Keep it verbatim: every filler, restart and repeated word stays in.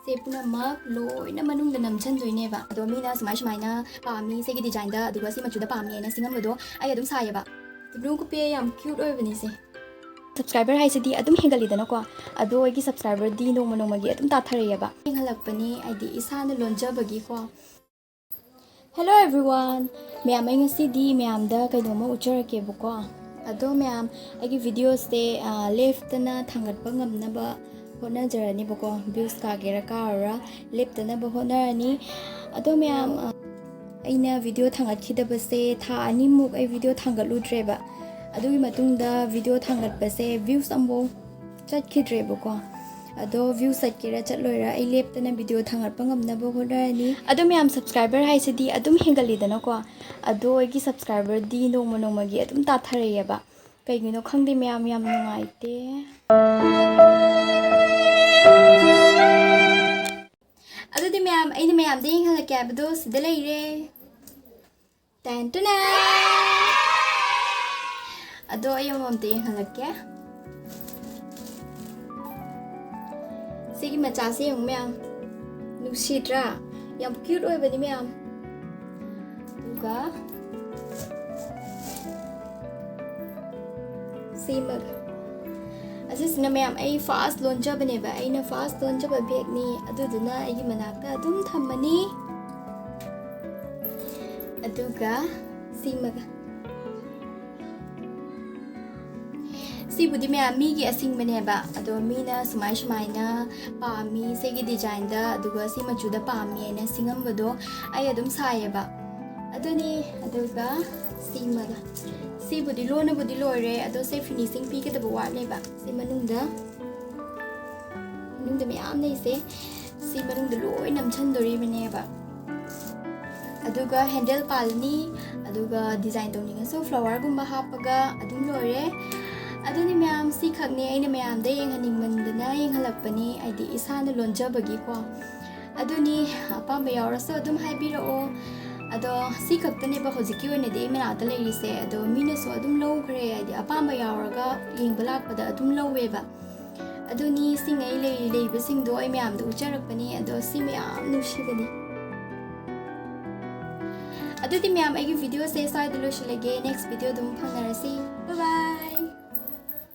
ꯁꯦ ꯄꯨꯝꯅꯃꯛ ꯂꯣꯏꯅ ꯃꯅꯨꯡꯗ ꯅꯝꯁꯤꯟꯗꯣꯏꯅꯦꯕ꯫ ꯑꯗꯣ ꯃꯤꯅ ꯁꯨꯃꯥꯏ ꯁꯨꯃꯥꯏꯅ ꯄꯥꯝꯃꯤ, ꯁꯤꯒꯤ ꯗꯤꯖꯥꯏꯟꯗ, ꯑꯗꯨꯒ ꯁꯤ ꯃꯆꯨꯗ ꯄꯥꯝꯃꯤ ꯍꯥꯏꯅ ꯁꯤꯡꯉꯝꯕꯗꯣ ꯑꯩ ꯑꯗꯨꯝ ꯁꯥꯏꯌꯦꯕ꯫ ꯕ꯭ꯂꯨ ꯀꯨꯄꯦ ꯌꯥꯝ ꯀ꯭ꯌꯨꯠ ꯑꯣꯏꯕꯅꯤꯁꯦ꯫ ꯁꯕꯁꯀ꯭ꯔꯥꯏꯕꯔ ꯍꯥꯏꯁꯤꯗꯤ ꯑꯗꯨꯝ ꯍꯦꯟꯒꯠꯂꯤꯗꯅꯀꯣ꯫ ꯑꯗꯣ ꯑꯩꯒꯤ ꯁꯕꯁꯀ꯭ꯔꯥꯏꯕꯔꯗꯤ ꯅꯣꯡꯃ ꯅꯣꯡꯃꯒꯤ ꯑꯗꯨꯝ ꯇꯥꯊꯔꯛꯑꯦꯕ꯫ ꯍꯦꯟꯒꯠꯂꯛꯄꯅꯤ, ꯍꯥꯏꯗꯤ ꯏꯁꯥꯅ ꯂꯣꯟꯖꯕꯒꯤꯀꯣ꯫ Hello everyone! ꯃꯌꯥꯝ, ꯑꯩ ꯉꯁꯤꯗꯤ ꯃꯌꯥꯝꯗ ꯀꯩꯅꯣꯝꯃ ꯎꯠꯆꯔꯛꯀꯦꯕꯀꯣ꯫ ꯑꯗꯣ ꯃꯌꯥꯝ, ꯑꯩꯒꯤ ꯚꯤꯗꯤꯑꯣꯁꯦ, ꯑ, ꯂꯦꯞꯇꯅ ꯊꯥꯡꯒꯠꯄ ꯉꯝꯅꯕ ꯍꯣꯠꯅꯖꯔꯅꯤꯕꯀꯣ꯫ ꯚ꯭ꯌꯨꯁ ꯀꯥꯒꯦꯔꯥ ꯀꯥꯔꯣꯔꯥ ꯂꯦꯞꯇꯅꯕ ꯍꯣꯠꯅꯔꯅꯤ꯫ ꯑꯗꯣ ꯃꯌꯥꯝ, ꯑ, ꯑꯩꯅ ꯚꯤꯗꯤꯑꯣ ꯊꯥꯡꯒꯠꯈꯤꯗꯕꯁꯦ ꯊꯥ ꯑꯅꯤꯃꯨꯛ ꯑꯩ ꯚꯤꯗꯤꯑꯣ ꯊꯥꯡꯒꯠꯂꯨꯗ꯭ꯔꯦꯕ꯫ ꯑꯗꯨꯒꯤ ꯃꯇꯨꯡꯗ ꯚꯤꯗꯤꯑꯣ ꯊꯥꯡꯒꯠꯄꯁꯦ ꯚ꯭ꯌꯨꯁ ꯑꯃꯐꯥꯎ ꯆꯠꯈꯤꯗ꯭ꯔꯦꯕꯀꯣ꯫ ꯑꯗꯣ ꯚ꯭ꯌꯨ ꯆꯠꯀꯦꯔꯥ ꯆꯠꯂꯣꯏꯔꯥ ꯑꯩ ꯂꯦꯞꯇꯅ ꯚꯤꯗꯤꯑꯣ ꯊꯥꯡꯒꯠꯄ ꯉꯝꯅꯕ ꯍꯣꯠꯅꯔꯅꯤ꯫ ꯑꯗꯣ ꯃꯌꯥꯝ, ꯁꯕꯁꯀ꯭ꯔꯥꯏꯕꯔ ꯍꯥꯏꯁꯤꯗꯤ ꯑꯗꯨꯝ ꯍꯦꯟꯒꯠꯂꯤꯗꯅꯀꯣ꯫ ꯑꯗꯣ ꯑꯩꯒꯤ ꯁꯕꯁꯀ꯭ꯔꯥꯏꯕꯔꯗꯤ ꯅꯣꯡꯃ ꯅꯣꯡꯃꯒꯤ ꯑꯗꯨꯝ ꯇꯥꯊꯔꯛꯑꯦꯕ꯫ ꯀꯩꯒꯤꯅꯣ ꯈꯪꯗꯦ ꯃꯌꯥꯝ, ꯌꯥꯝ ꯅꯨꯡꯉꯥꯏꯇꯦ꯫ ꯑꯗꯨꯗꯤ ꯃꯌꯥꯝ, ꯑꯩꯅ ꯃꯌꯥꯝꯗ ꯌꯦꯡꯍꯜꯂꯛꯀꯦ ꯍꯥꯏꯕꯗꯣ ꯁꯤꯗ ꯂꯩꯔꯦ꯫ ꯇꯦꯟ ꯇꯨꯅꯦ! ꯑꯗꯣ ꯑꯩ ꯑꯃꯃꯝꯇ ꯌꯦꯡꯍꯜꯂꯛꯀꯦ꯫ ꯁꯤꯒꯤ ꯃꯆꯥꯁꯦ ꯌꯦꯡꯉꯨ ꯃꯌꯥꯝ, ꯅꯨꯡꯁꯤꯗ꯭ꯔꯥ? ꯌꯥꯝ ꯀ꯭ꯌꯨꯠ ꯑꯣꯏꯕꯅꯤ ꯃꯌꯥꯝ꯫ ꯑꯗꯨꯒ ꯁꯤꯃꯒ꯫ ꯑꯁꯤꯁꯤꯅ ꯃꯌꯥꯝ ꯑꯩ ꯐꯥꯔꯁ ꯂꯣꯟꯖꯕꯅꯦꯕ, ꯑꯩꯅ ꯐꯥꯔꯁ ꯂꯣꯟꯖꯕ ꯕꯦꯒꯅꯤ, ꯑꯗꯨꯗꯨꯅ ꯑꯩꯒꯤ ꯃꯅꯥꯛꯇ ꯑꯗꯨꯝ ꯊꯝꯃꯅꯤ꯫ ꯑꯗꯨꯒ ꯁꯤꯃꯒ꯫ ꯁꯤꯕꯨꯗꯤ ꯃꯌꯥꯝ ꯃꯤꯒꯤ ꯑꯁꯤꯡꯕꯅꯦꯕ, ꯑꯗꯣ ꯃꯤꯅ ꯁꯨꯃꯥꯏ ꯁꯨꯃꯥꯏꯅ ꯄꯥꯝꯃꯤ, ꯁꯤꯒꯤ ꯗꯤꯖꯥꯏꯟꯗ, ꯑꯗꯨꯒ ꯁꯤ ꯃꯆꯨꯗ ꯄꯥꯝꯃꯤ ꯍꯥꯏꯅ ꯁꯤꯡꯉꯝꯕꯗꯣ ꯑꯩ ꯑꯗꯨꯝ ꯁꯥꯏꯌꯦꯕ꯫ ꯑꯗꯨꯅꯤ, ꯑꯗꯨꯒ ꯁꯤꯃꯒ꯫ ꯁꯤꯕꯨꯗꯤ ꯂꯣꯟꯅꯕꯨꯗꯤ ꯂꯣꯏꯔꯦ, ꯑꯗꯣ ꯁꯦ ꯐꯤꯅꯤꯁꯤꯡ ꯄꯤꯒꯗꯕ ꯋꯥꯠꯂꯦꯕ꯫ ꯁꯤ ꯃꯅꯨꯡꯗ, ꯃꯅꯨꯡꯗ ꯃꯌꯥꯝ ꯂꯩꯁꯦ꯫ ꯁꯤ ꯃꯅꯨꯡꯗ ꯂꯣꯏ ꯅꯝꯁꯤꯟꯗꯣꯔꯤꯕꯅꯦꯕ꯫ ꯑꯗꯨꯒ ꯍꯦꯟꯗꯜ ꯄꯥꯜꯂꯅꯤ, ꯑꯗꯨꯒ ꯗꯤꯖꯥꯏꯟ ꯇꯧꯅꯤꯡꯉꯁꯨ ꯐ꯭ꯂꯥꯋꯔꯒꯨꯝꯕ ꯍꯥꯞꯄꯒ ꯑꯗꯨꯝ ꯂꯣꯏꯔꯦ꯫ ꯑꯗꯨꯅꯤ ꯃꯌꯥꯝ, ꯁꯤꯈꯛꯅꯦ ꯑꯩꯅ ꯃꯌꯥꯝꯗ ꯌꯦꯡꯍꯟꯅꯤꯡꯃꯟꯗꯅ ꯌꯦꯡꯍꯜꯂꯛꯄꯅꯤ, ꯍꯥꯏꯗꯤ ꯏꯁꯥꯅ ꯂꯣꯟꯖꯕꯒꯤꯀꯣ꯫ ꯑꯗꯨꯅꯤ, ꯑꯄꯥꯝꯕ ꯌꯥꯎꯔꯁꯨ ꯑꯗꯨꯝ ꯍꯥꯏꯕꯤꯔꯛꯑꯣ꯫ ꯑꯗꯣ ꯁꯤ ꯈꯛꯇꯅꯦꯕ ꯍꯧꯖꯤꯛꯀꯤ ꯑꯣꯏꯅꯗꯤ ꯑꯩ ꯃꯅꯥꯛꯇ ꯂꯩꯔꯤꯁꯦ꯫ ꯑꯗꯣ ꯃꯤꯅꯁꯨ ꯑꯗꯨꯝ ꯂꯧꯈ꯭ꯔꯦ, ꯍꯥꯏꯗꯤ ꯑꯄꯥꯝꯕ ꯌꯥꯎꯔꯒ ꯌꯦꯡꯕ ꯂꯥꯛꯄꯗ ꯑꯗꯨꯝ ꯂꯧꯋꯦꯕ꯫ ꯑꯗꯨꯅꯤ, ꯁꯤꯡꯉꯩ ꯂꯩꯔꯤ ꯂꯩꯕꯁꯤꯡꯗꯣ ꯑꯩ ꯃꯌꯥꯝꯗ ꯎꯠꯆꯔꯛꯄꯅꯤ꯫ ꯑꯗꯣ ꯁꯤ ꯃꯌꯥꯝ ꯅꯨꯡꯁꯤꯕꯅꯤ꯫ ꯑꯗꯨꯗꯤ ꯃꯌꯥꯝ, ꯑꯩꯒꯤ videoꯁꯦ ꯁ꯭ꯋꯥꯏꯗ ꯂꯣꯏꯁꯤꯜꯂꯒꯦ꯫ Next video ꯑꯗꯨꯝ ꯐꯪꯅꯔꯁꯤ꯫ Bye bye꯫